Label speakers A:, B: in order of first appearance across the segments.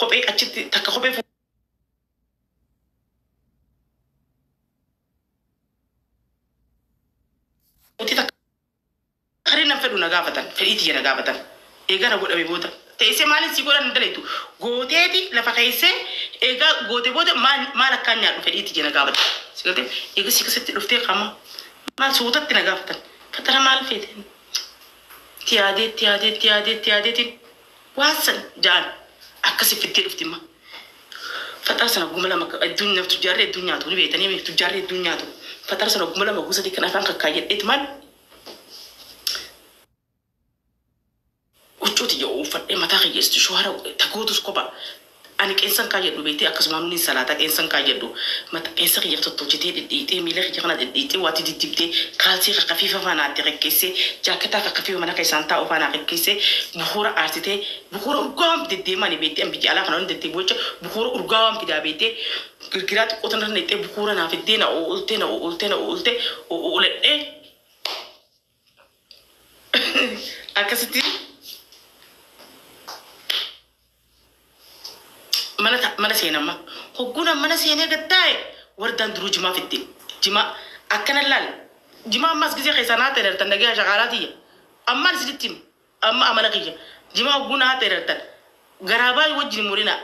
A: Kophee achitti takka kophee fuutii takka karee nan fedhu na gaafatan fedhii tiyya na gaafatan. Egaa na godhame booda teessee maaliin si godhan hin dalaytu gooteeti lafa keessee egaa goote booda maal maal akkaan nyaadhu fedhii tiyya na gaafatan. Si galtee egaa si keessatti dhuftee qama maal suutatti na gaafatan. Fatara maal feete? Itti yaadee itti yaadee itti yaadee itti yaadeetiin waan san ja'an akkasi fittee dhufti imma. Faxara sana guma lama hedduun naf tujjaarri hedduun nyaatu ni beektanii mi tujjaarri hedduun nyaatu. Faxara sana guma lama gosa kan afaan kakkaayyadheet maal huccuu tiyya uffadhee mataa kiyya shuhara tagootus kopha. Ani qeensan kaayyadhu beektee akkasumaan ni salaata qeensan kaayyadhu. Mata qeensa kiyya tottolchitee dhidhiitee miila kiyya kana dhidhiitee waati diddibdee kaalsii kakkafiifa faanaatti qekkeessee jaakketaa kakkafiifa mana keessaan taa'u faanaa qekkeessee bukuura aarsitee bukuura urgaawaan deddeemani beektee an biyya alaa kana hundi deddeebi'u jecha bukuura urgaawaan fidaa beektee girgiraa xiqqoo tanarra naqxee bukuura naa fiddee na oo'ultee na oo'ultee na oo'ultee oo'uledhee akkasitti mana mana seenamma. Hogguun mana seenee gad taa'e wardaan duruu jimaa fidde. Jimaa akkana laal. Jimaa ammas gisee keessaa naa ta'e dartan dhagee shaqaalaa tiyya. Ammaan isinitti hima. Amma amala kiyya. Jimaa hogguu naa ta'e dartan. Garaa baay'ee wajjin murina.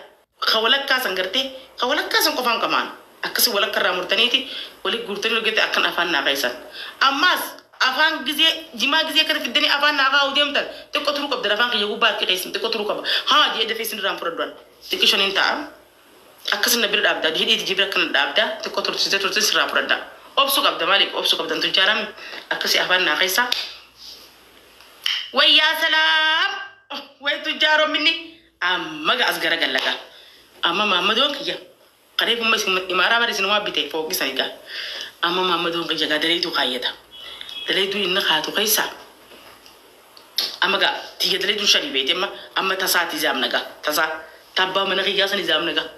A: Ka walakkaa san gartee ka walakkaa san qofaan qamaan. Akkasi walakka irraa murtaniiti wali guurtanii hojjete akkan afaan naa keessan. Ammaas afaan gisee jimaa gisee akkana fiddanii afaan naa kaa'uu deemtan xiqqoo turuu qabdan afaan kiyya gubbaa harki keessan xiqqoo turuu qaba. Haa jee dafee isin irraan fudhadhu. Xiqqoo shaniin ta'a. Akkasin na bira dhaabda. Hidhiiti jibira akkana dhaabda. Xiqqoo tursiisee tursiisee sirraa fudhadha. Obsu qabda maaliif obsu qabdan tujjaarame akkasi afaan naa keessa. Wayyaa salaam! Way tujjaarominni amma ga as garagallaqa. Amma maammadoon kiyya. Kareef umma isin imaaraa bara isin waa bite fooqisan egaa. Amma maammadoon kiyya gaa daleetuu kaayyata. Daleetuu inni kaatu keessa. Amma gaa tiyya daleetuu shanii beete amma amma tasaati zaamna gaa tasaa tabbaa mana kiyyaa sani zaamna gaa.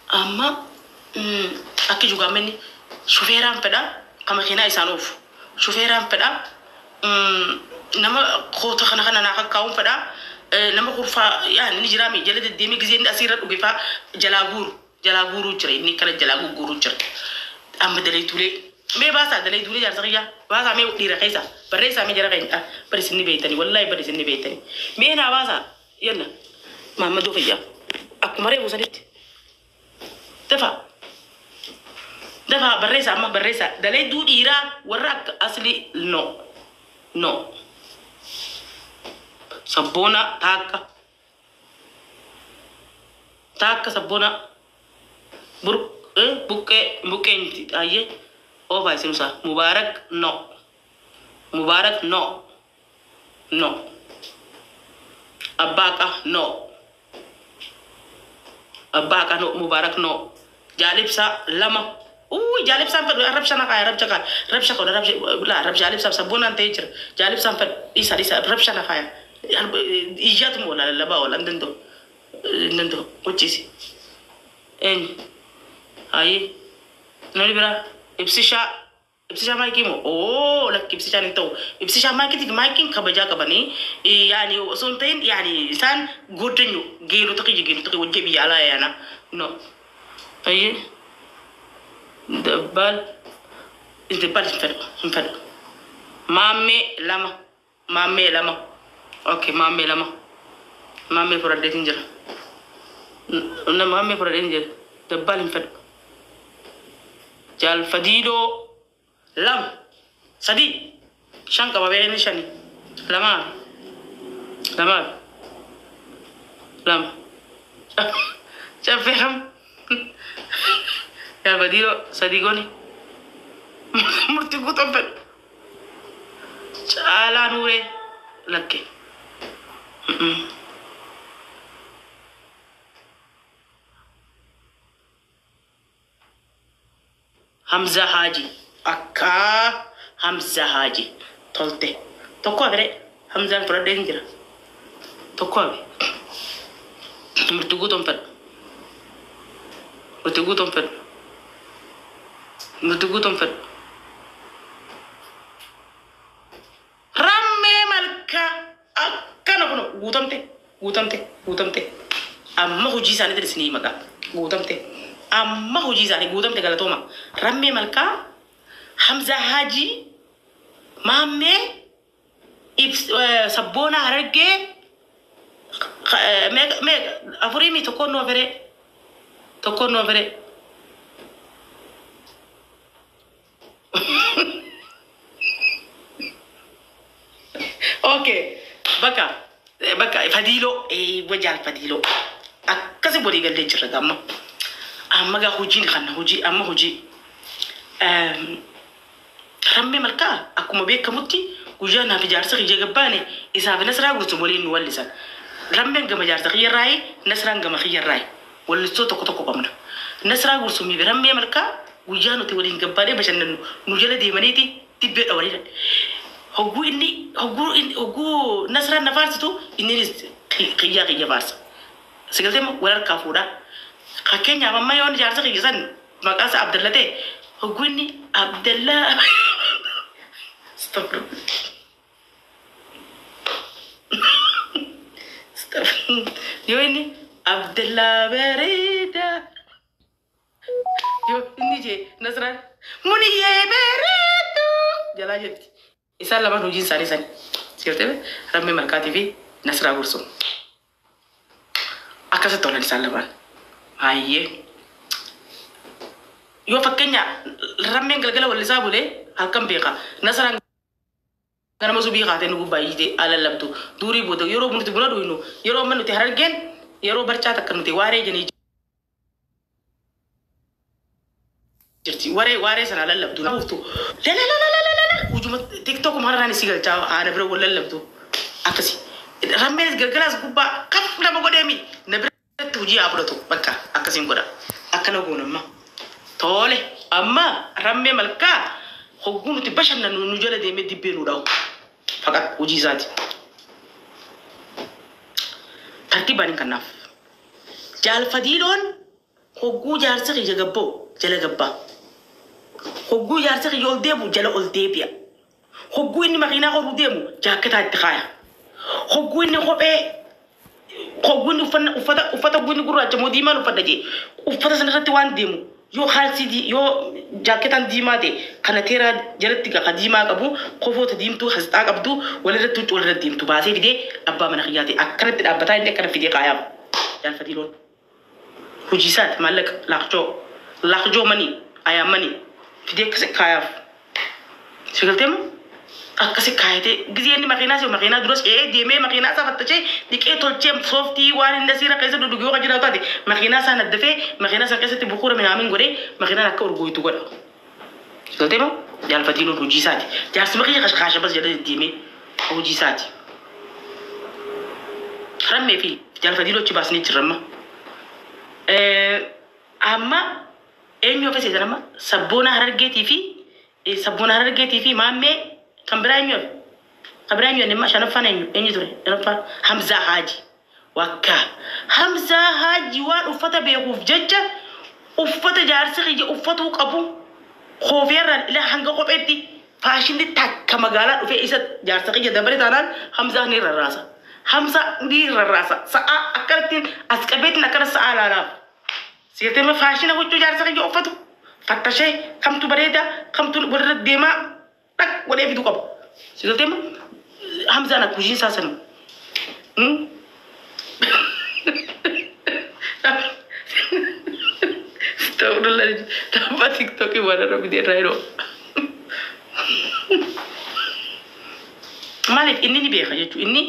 A: Amma akki jugaamenni shufeeraan fedha ka makiinaa isaan oofu. Shufeeraan fedha nama koota kana kana naa kakkaa'uun fedha nama kurfaa yaani ni jiraami jala deddeemee gisee inni asiirra dhuge faa jalaa guuru jalaa guuruu jira inni kana jalaa gugguuruu jira. Amma daleetuulee mee baasaa daleetuulee jaarsa kiyyaa baasaa mee dhiira keessa barreessaa mee jara keenya bari isin ni beektanii wallaahi bari isin ni beektanii mee naa baasaa yalla maammadoo kiyyaa akkuma reefu sanitti dafa dafa barreessaa amma barreessaa daleetuu dhiiraa warra akka asli no no sabboona taakka taakka sabboona bur buqqee buqqee miti ayyee oofaa isin usaa mubaarak no mubaarak no no abbaaqa no abbaaqa no mubaarak no jaalibsa lama uy jaalibsaan fedhu rabsha na kaaya rabsha kaaya rabsha godha rabsha la rabsha jaalibsaaf sabboonaan ta'ee jira jaalibsaan fedhu dhiisa dhiisa rabsha na kaaya iyyaatuma oola lallabaa oola hin danda'u hin danda'u qochisi eenyu hayyee namni biraa ibsishaa ibsishaa maayikii moo oo lakki ibsishaan hin ta'u ibsishaa maayikiitiif maayikiin kabajaa qabanii yaani osoo hin ta'in yaani isaan goddanyu geelota kiyya geelota kiyya wajjii biyya alaa yaana no hayyee dabbaal dabbaal hin fedhu hin fedhu maammee lama maammee lama okay maammee lama maammee fudhadheetiin jira maammee fudhadheetiin jira dabbaal hin fedhu jaalfadiidoo lama sadii shan qaba beekni shani lamaa lamaa lama caffee kam jaalfadiidoo sadii gooni murtii guutuun fedhu caalaa nuuree lakke Hamza Haji akka Hamza Haji tolte tokko hafe Hamzaan fudhadhee hin jira tokko hafe murtii guutuun fedhu murtii guutuun fedhu murtii guutuun fedhu rammee malkaa akkana kun guutamte guutamte guutamte Amma hojii isaaniitiin isinii maqaa guutamte. Amma hojii isaanii guutamte galatooma. Rammee Malkaa, Hamzaa Haajii, Maammee, Sabboonaa Harargee, meeqa afurii mi tokkoon nu afere, tokkoon nu afere. Okay, bakka bakka Fadiiloo, wajaal Fadiiloo. Akkasi walii gallee jirra amma. Amma gaa hojiin kana hojii amma hojii. Rammee Malkaa akkuma beekamutti guyyaa naaf ijaarsa kiyya gabbaane isaaf Nasraa Guutuu waliin nu wallisan. Rammeen gama ijaarsa kiyya raayi, Nasraan gama kiyya raayi. Wallistoo tokko tokko qabna. Nasraa Guursumii fi Rammee Malkaa guyyaa nuti waliin gabbaanee bashannannu nu jala deemaniiti dibbee dhawanii. Hogguu inni hogguu inni hogguu Nasraan na faarsitu inninis kiyyaa kiyya faarsa. Sigaltee wal harkaa fuudhaa. Fakkeenyaaf amma yoon ijaarsa kiyya san maqaan isaa Abdalla ta'e hogguu inni Abdallaa Astagfirullah. Astagfirullah. Yoo inni Abdallaa bareedaa yoo inni jee Nasraan Muniyyee bareedduu jalaa jetti. Isaan lamaan hojiin isaanii sani. Sigaltee Rammee Malkaatii fi Nasraa Gursum. Akkasitti oolan isaan lamaan. Baay'ee. Yoo fakkeenya Rammeen galgala wallisaa bulee halkan beeka. Nasraan ganama subii kaatee nu gubbaa iyyitee alallabtu. Durii booda yeroo nuti buna dhuynu yeroo amma nuti Harargeen yeroo barcaa takka nuti waaree jennee jirti. Waree waaree sana lallabdu. Buuftu. Lalalalalalala. Ujuma TikTok maarraan isii galchaa haana bira wal lallabdu. Akkasi. Rammeenis galgalaas gubbaa kaf nama godheemi. Na biratti hojii haa fudhatu. Bakka akkasiin godha. Akkana goona amma. Tole amma Rammee Malkaa hogguu nuti bashannannu nu jala deemee dibbee nu dhahu. Faqat hojii isaati. Tartiibaan hin kannaaf. Jaalfadiiloon hogguu jaarsa kiyya gabboo jala gabbaa. Hogguu jaarsa kiyya ol deebi'u jala ol deebi'a. Hogguu inni makiinaa horuu deemu jaakketaa itti kaaya. Hogguu inni kophee hogguu inni uffanna uffata uffata hogguu inni gurraacha moo diimaan uffadha jee uffata sana irratti waan deemu yoo kaalsii yoo jaakketaan diimaa ta'e kana teeraa jalatti ka diimaa qabu kofoota diimtuu hasxaa qabdu walirratti huccuu walirratti deemtu baasee fidee abbaa mana kiyyaa ta'e akkanatti dhaabbataa inni akkana fidee kaayaaf. Jaalfatiiloon. Hojii isaati maallaqa laaqjoo laaqjoo manii ayaan manii fidee akkasi kaayaaf. Si galtee moo? Akkasi kaayatee gizee inni makiinaa si makiinaa duras ce'ee deemee makiinaa isaa fattashee dhiqee tolchee sooftii waan inni asiirra keessa duddugu yoo kan jiraatu taate makiinaa isaa naddafee makiinaa sana keessatti bukuura minaamin godhee makiinaan akka urgooytu godha. Si galtee moo? Jaalfatiiloon hojii isaati. Jaarsuma kiyya kashkaasha bas jedhee deddeemee hojii isaati. Rammee fi Jaalfatiiloo achi baasnee jirra amma. Amma eenyu hafe seetan amma Sabboonaa Harargeetii fi Sabboonaa Harargeetii fi Maammee kan biraa eenyu hafe? Kan biraa eenyu amma shanaffaan eenyu eenyu ture shanaffaan Hamzaa Haaji. Wakka Hamzaa Haaji waan uffata beekuuf jecha uffata jaarsi kiyya uffatuu qabu koofeerraan ilaa hanga kopheetti faashinni takka magaalaa dhufee isa jaarsa kiyya dabale taanaan Hamzaa ni rarraasa. Hamzaa ni rarraasa. Sa'aa akkanattiin as qabeetiin akkana sa'aa laalaaf. Sigaltee faashina huccuu jaarsa kiyya uffatu fattashee kamtu bareeda kamtu walirra deemaa dhaq godhee fiduu qaba. Sigaltee Hamzaan akka hojiin isaa sana. Astagfirullah. Tapha TikTokii waan irra fidee irraa yeroo. Maaliif inni ni beeka jechuudha. Inni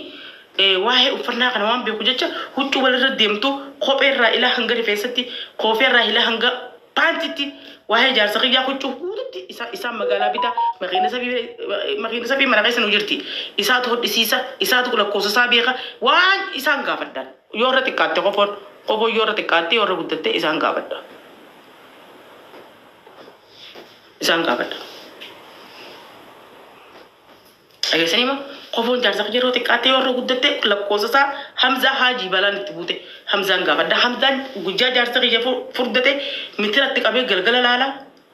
A: waa'ee uffannaa kana waan beeku jecha huccuu walirra deemtu kophee irraa ilaa hanga rifeensatti koofee irraa ilaa hanga paantitti waa'ee jaarsa kiyyaa huccuu guututti isaan magaalaa bitaa makiina isaa fi mana keessa nu jirti. Isaatu hodhisiisa isaatu lakkoofsa isaa beeka waan isaan gaafadhaan yoo irra xiqqaatte qofoon qofoon yoo irra xiqqaatte yoo irra guddatte isaan gaafadha. Isaan gaafadha. Dhageessanii moo qofoon jaarsa kiyya yeroo xiqqaatte yoo irra guddatte lakkoofsa isaa Hamzaa Haajii balaan itti buute Hamzaan gaafadha. Hamzaan guyyaa jaarsa kiyya furdate mitiratti qabee galgala laala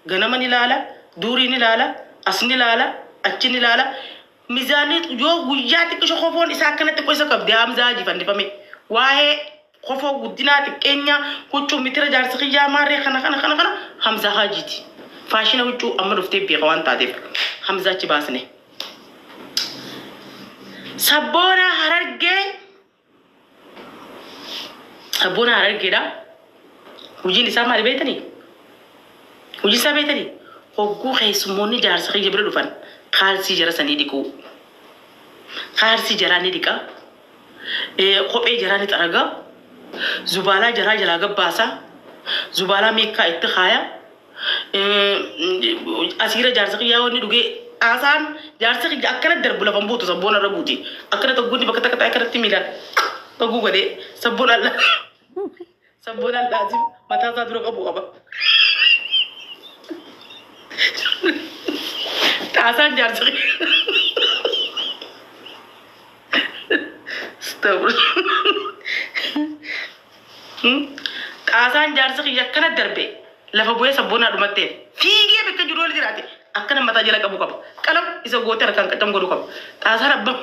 A: ganama ni laala durii ni laala as ni laala achi ni laala mizaanii yoo guyyaa xiqqisho qofoon isaa akkana xiqqoo isa qabde Hamzaa Haajii fannifame waa'ee Kofoo guddinaa xiqqeenyaa huccuu mitira jaarsa kiyyaa maarree kana kana kana kana Hamzaa Haajiiti. Faashina huccuu amma dhuftee beeka waan taateef Hamzaa achi baasne. Sabboonaa Harargee Sabboonaa Harargeedha. Hojiin isaa maali beektanii? Hojiin isaa beektanii? Hogguu keessummoonni jaarsa kiyya bira dhufan kaalsii jara sanii dhiquu. Kaalsii jaraa ni dhiqa. Kophee jaraa ni xaraga. Zubaalaa jaraa jalaa gabbaasa. Zubaalaa meekkaa itti kaaya. Asiira jaarsa kiyyaa wanni dhugee haasaan jaarsa kiyya akkana darbu lafan buutu sabboona irra buuti. Akkana togguun bakka takka ta'e akkanatti miilaan togguu godhee sabboon alla sabboon allaasiif mataa isaa dura qabu qaba. Xaasaan jaarsa kiyya. Xaasaan jaarsa kiyya akkana darbe lafa bu'ee sabboonaa dhumattee fiigee bakka jiru wal jiraate akkana mataa jala qabu qaba. Qalam isa gootee harkaan qacam godhu qaba. Xaasaan abbaa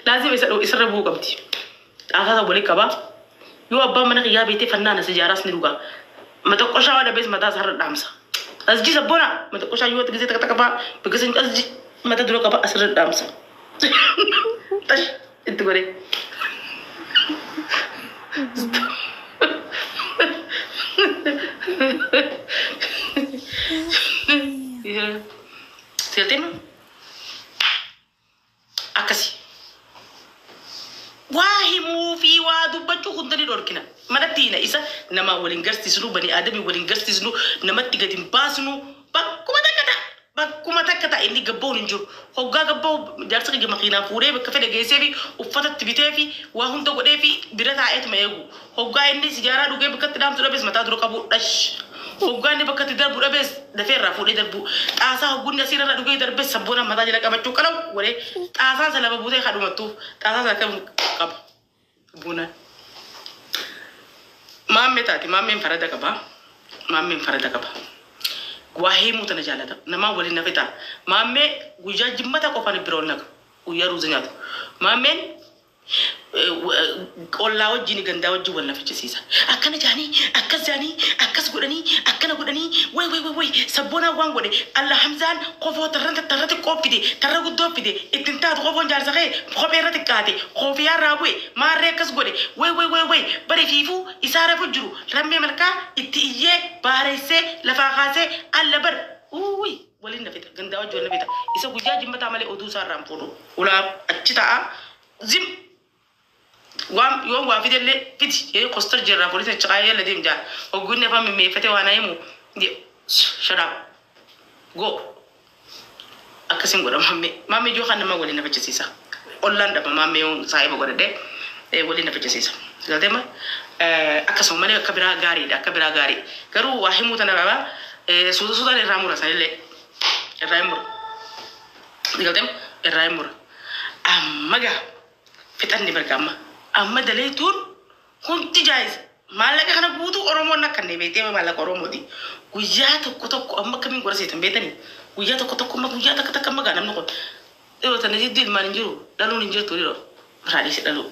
A: laazima isa isarra bu'uu qabdi. Xaasaa isa walii qaba. Yoo abbaan mana kiyyaa beektee fannaan as ijaaraas ni dhuga. Mata qoshaa waan dhabees mataa isaarra dhaamsa. Asji sabboona mata qoshaa yoo gisee takka takka fa'aa bakka isin asji mata dura qaba asirra dhaamsa. Tash itti godhee. Seeltee akkasi. Waa himuu fi waa dubbachuu hunda ni dhorkina. Manatti hina isa nama waliin garsiisnu, bani aadamii waliin garsiisnu, namatti gadi hin baasnu, bakkuma takka ta'a. Bakkuma takka ta'a inni gabba'uun hin jiru. Hoggaa gabba'u jaarsa kiyya makiinaa fuudhee bakka fedhe geessee fi uffatatti bitee fi waa hunda godhee fi bira taa'eetuma eegu. Hoggaa inni sijaaraa dhugee bakka itti dhaamsu dhabees mataa dura qabu dhash. Hoggaa inni bakka itti darbu dhabees dafee irraa fuudhee darbu. Xaasaa hoggunni asii irra dhugee darbees sabboona mataa jala qabachuu qalaw godhee xaasaan sana lafa buutee kadhumattuuf xaasaa sana akkam qaba. Buna. Maammee taati maammeen farada qaba. Maammeen farada qaba. Waa himuu tana jaalata. Namaa waliin nafe ta'a. Maammee guyyaa jimmata qofaan bira ol naqa. Guyyaa ruuza nyaatu. Maammeen ollaa wajjin gandaa wajjin wal nafichisiisa. Akkana jaanii, akkas jaanii, akkas godhanii, akkana godhanii, way way way way sabboonaa waan godhe Alla Hamzaan kofoo tarra tarra xiqqoo fide, tarra guddoo fide, ittiin taatu kofoon jaarsa kee kophee irra xiqqaate, koofiyaa irraa bu'e, maarree akkas godhe, way way way way bari fiifuu isaa rafu jiru rammee malkaa itti iyyee baareessee lafaa kaasee alla bar uui waliin nafita gandaa wajjin wal nafita isa guyyaa jimmataa malee oduu isaa irraa hin fuudhu ulaa achi ta'a zim waan yoo waa fidellee fidi jedhee kostar jirraa poolisa achi kaayee yalla deem jaa hoggunni afaan mimmeeffatee waan himu shut up go akkasiin godha. Maammee maammee ijoo kan nama waliin nafachisiisa ollaan dhaba maammee yoo saahiba godhadhee waliin nafachisiisa galtee ma akkasuma malee akka biraa gaariidha akka biraa gaarii garuu waa himuu tana qaba suuta suutaan irraa mura sanillee irraa hin mura galtee irraa hin mura. Amma gaa fixanni barga amma amma daleetuun hundi jaayisa maallaqa kana guutuu Oromoon akka inni beektee maallaqa Oromooti. Guyyaa tokko tokko amma akkamiin godha seetan beektanii? Guyyaa tokko tokko amma guyyaa takka takka amma gaa namni kun dhiroo tana jidduu ilmaan hin jiru dhaluun hin jirtu dhiroo biraa dhiisi dhaluu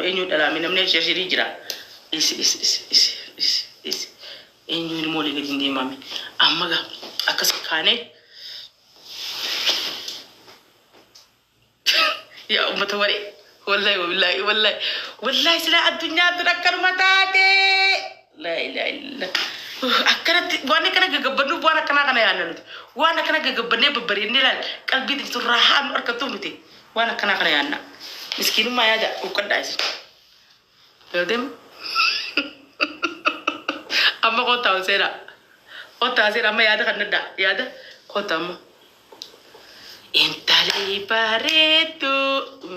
A: eenyuun dhalaame namni shirshirii jira dhiisi dhiisi dhiisi dhiisi dhiisi dhiisi eenyuun immoo olii gadi hin deemame amma gaa akkas kaanee yaa ummata waree wallahi wallahi wallahi wallahi silaa addunyaa tun akkanuma taate laa ilaaha illallah akkanatti waan akkana gagabbannuuf waan akkanaa kana yaadna nuti waan akkana gagabbannee babbareednee ilaal qalbii tun raahaa nu argattuuf nuti waan akkanaa kana yaadna miskiinummaa yaada uqqadhaa isin galteem amma kottaa ol seenaa kottaa seenaa amma yaada kan naddaa yaada kottaa amma intalli bareedduu.